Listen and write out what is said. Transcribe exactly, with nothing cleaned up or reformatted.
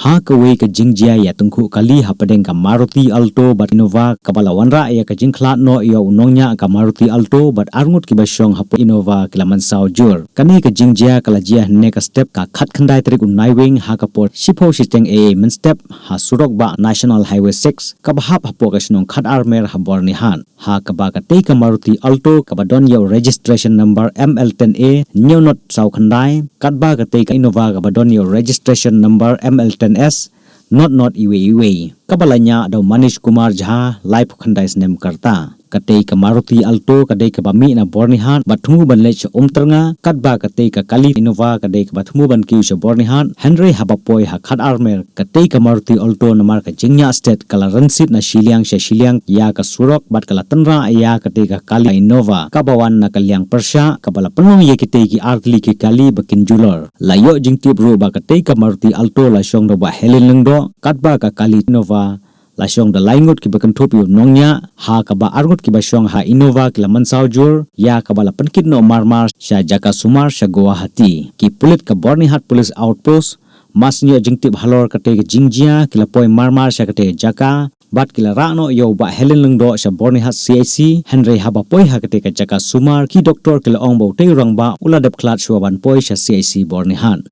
Ha kawei ka jingjia ïa tyngkhuh kali hapdeng ka Maruti Alto bad Innova kaba la wanrah ïa ka jingkhlad noh ïa u nongñiah ka Maruti Alto bad arngut kiba shong hapoh Innova ki la mynsaw jur. Kane ka jingjia ka la jia hynne ka step ka khatkhyndai tarik u Naiwieng ha ka por shiphew shiteng mynstep ha surok bah National Highway six kaba hap hapoh ka shnong Khatarmer ha Byrnihat. Ha kaba katei ka Maruti Alto kaba don ïa u registration number M L ten A hynñiew not saw khyndai, katba katei ka Innova kaba don ïa u registration number M L ten S not not iwei iwei, kaba la ñiah da u Manish Kumar Jha, laiphew khyndai snem ka rta. Katei ka Maruti Alto ka dei kaba mih na Byrnihat bad thmu ban leit sha Umtyrnga, katba katei ka kali Innova ka dei kaba thmu ban kiew sha Byrnihat, hynrei haba poi ha Khatarmer, katei ka Maruti Alto namar ka jingñiah stet ka la rynsied na shiliang sha shiliang ïa ka surok bad ka la tynrah ïa katei ka kali Innova kaba wan na ka liang pyrshah, kaba la pynlong ïa kitei ki artylli ki kali ba kin julor. La ïoh jingtip ruh ba katei ka Maruti Alto la shong da u Bah Helen Lyngdoh, katba ka kali Innova la shong da lai ngut kiba kynthup ïa u nongñiah, ha kaba arngut kiba shong ha Innova ki la mynsaw jur, ïa kaba la pynkit noh marmar sha jaka sumar sha Guwahati. Ki pulit ka Byrnihat Police Outpost, mar shu ïoh jingtip halor katei ka jingjia, ki la poi marmar sha katei ka jaka bad ki la rah noh ïa u Bah Helen Lyngdoh sha Byrnihat C I C, hynrei haba poi ha katei ka jaka sumar, ki doktor ki la ong ba utei u rangbah u la dep khlad shuwa ban poi sha C I C Byrnihat.